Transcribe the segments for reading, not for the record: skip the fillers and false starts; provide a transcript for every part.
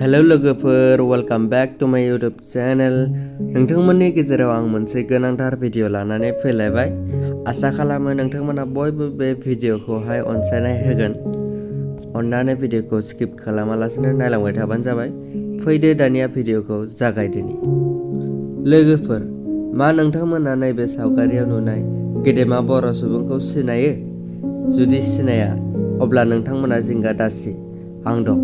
Hello लोगोफोर, welcome back to माय YouTube channel. नोंथांमोननि गेजेराव आं मोनसे गोनांथार भिडिअ लानानै फैलायबाय। आसा खालामो नोंथांमोना बयबो बे भिडिअखौहाय अनसायनाय होगोन। अन्नानै भिडिअखौ स्किप खालामालासिनो नायलांबाय थाबानो जाबाय। फैदो दानिया भिडिअखौ जागायदिनि। लोगोफोर, मा नोंथांमोना नैबे सावगारियाव नुनाय गेदेमा बर' सुबुंखौ सिनायो? जुदि सिनाया, अब्ला नोंथांमोना जिंगा दासि, आं दं।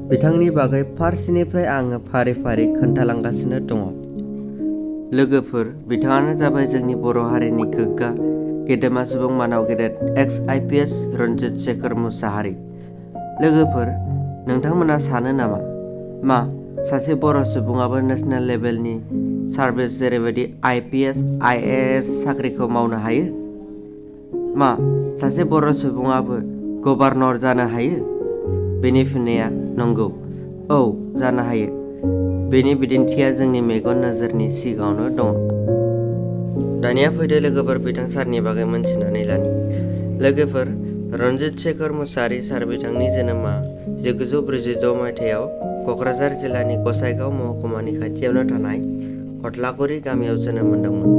बिथांनि बागै फारसेनिफ्राय आङो फारि फारि खोन्थालांगासिनो दङ। लोगोफोर, बिथाङानो जाबाय जोंनि बर' हारिनि गोग्गा गेदेमा सुबुं मानाव गेदेर एक्स IPS रन्जित शेखर मुसाहारि। लोगोफोर, नोंथांमोना सानो नामा मा सासे बर' सुबुङाबो नेसनेल लेभेलनि सार्भिस जेरैबायदि IPS, IAS साख्रिखौ मावनो हायो? मा सासे बर' सुबुङाबो गभर्नर जानो हायो? बेनि फिननाया नंगौ, औ जानो हायो। बेनि बिदिन्थिया जोंनि मेगन नोजोरनि सिगाङावनो दङ। दानिया फैदो लोगोफोर, बिथां सारनि बागै मोनथिनानै लानि। लोगोफोर, रन्जित शेखर मुसाहारि सार बिथांनि जोनोमा 1946 मायथाइयाव क'क्राझार जिल्लानि गसाइगाव महकुमानि खाथियावनो थानाय हथलागुरि गामियाव जोनोम मोनदोंमोन।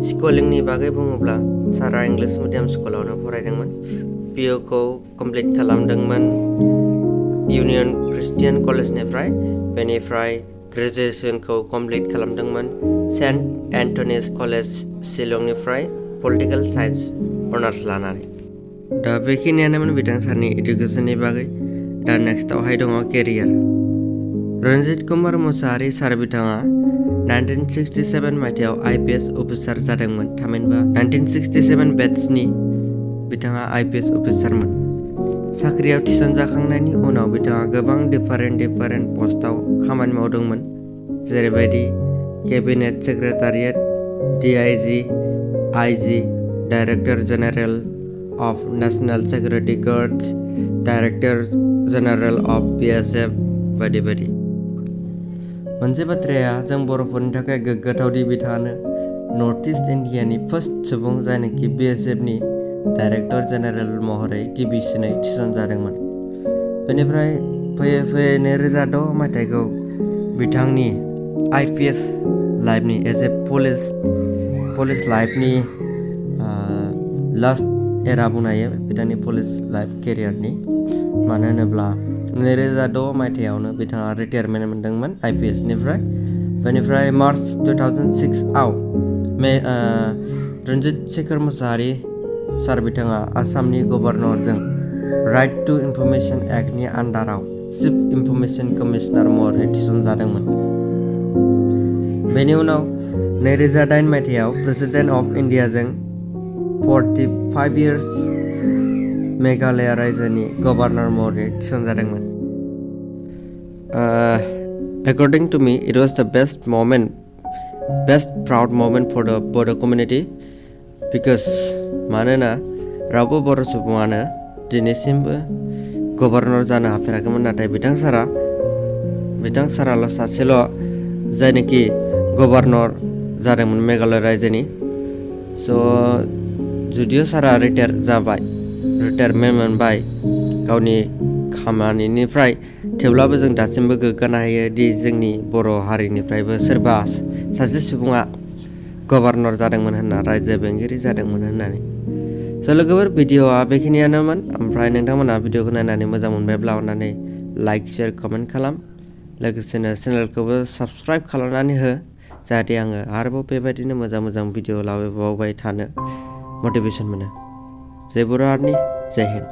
स्कुलिंनि बागै बुङोब्ला सारा इंलिश मिडियाम स्कुलावनो फरायदोंमोन। PUखौ कमप्लिट खालामदोंमोन इउनियन ख्रिस्टियान कलेजनिफ्राय। बेनिफ्राय ग्रेजुवेसनखौ कमप्लिट खालामदोंमोन सेन्ट एन्थनिस कलेज शिलंनिफ्राय पलिटिकेल साइन्स अनार्स लानानै। दा बेखिनियानोमोन बिथां सारनि इडुकेसननि बागै। दा नेक्स्टआवहाय दङ केरियार। रन्जित कुमार मुसाहारि सार बिथाङा 1967 मायथाइयाव IPS अफिसार जादोंमोन। थामहिनबा 1967 बेट्सनि बिथाङा IPS अफिसारमोन। साख्रियाव थिसनजाखांनायनि उनाव बिथाङा गोबां डिफारेन्ट पस्टआव खामानि मावदोंमोन, जेरैबायदि cabinet secretariat, DIG, IG, director general of national security guards, director general of BSF बायदि बायदि। मोनसे बाथ्राया जों बर'फोरनि थाखाय गोग्गाथाव दि बिथाङानो नर्थ इस्ट इन्डियानि फार्स्ट सुबुं जायनोखि BSFनि डाइरेक्टर जेनेरेल महरै गिबिसिनै थिसनजादोंमोन। बेनिफ्राय फैयै 2006 मायथाइखौ बिथांनि IPS लाइफनि एज ए पुलिस लाइफनि लास्ट एरा बुंनो हायो बिथांनि पुलिस लाइफ केरियारनि। मानो होनोब्ला 2006 मायथाइयावनो बिथाङा रिटायारमेन्ट मोनदोंमोन IPSनिफ्राय। बेनिफ्राय मार्च 2006 आव रन्जित शेखर मुसाहारि सार बिथाङा आसामनि गभर्नरजों राइट टु इनफरमेशन एक्टनि आन्डाराव चिफ इनफरमेशन कमिशनार महरै थिसनजादोंमोन। बेनि उनाव 2008 मायथाइयाव प्रेसिडेन्ट अफ इन्डियाजों 45 इयार्स मेघालय रायजोनि गभर्नर महरै थिसनजादोंमोन। According to me, it was the best proud moment for the Bodo community because मानोना रावबो बर' सुबुङानो दिनैसिमबो गभर्नर जानो हाफेराखैमोन, नाथाय बिथां साराल' सासेल' जायनोखि गभर्नर जादोंमोन मेघालय रायजोनि। स' जुदिअ सारा रिटायारमेन्ट मोनबाय गावनि खामानिनिफ्राय, थेवब्लाबो जों दासिमबो गोग्गानो हायो दि जोंनि बर' हारिनिफ्रायबो सोरबा सासे सुबुङा गभर्नर जादोंमोन होनना, रायजो बेंगिरि जादोंमोन होननानै। स' लोगोफोर, भिडिअ'आ बेखिनियानोमोन। ओमफ्राय नोंथांमोना भिडिअ'खौ नायनानै मोजां मोनबायब्ला अननानै लाइक, शेयार, कमेन्ट खालाम। लोगोसेनो चेनेलखौबो साबस्क्राइब खालामनानै हो, जाहाथे आङो आरोबाव बेबायदिनो मोजां भिडिअ लाबोबावबाय थानो मटिभेसन मोनो। जय बर' हारिनि, जय हिन्द।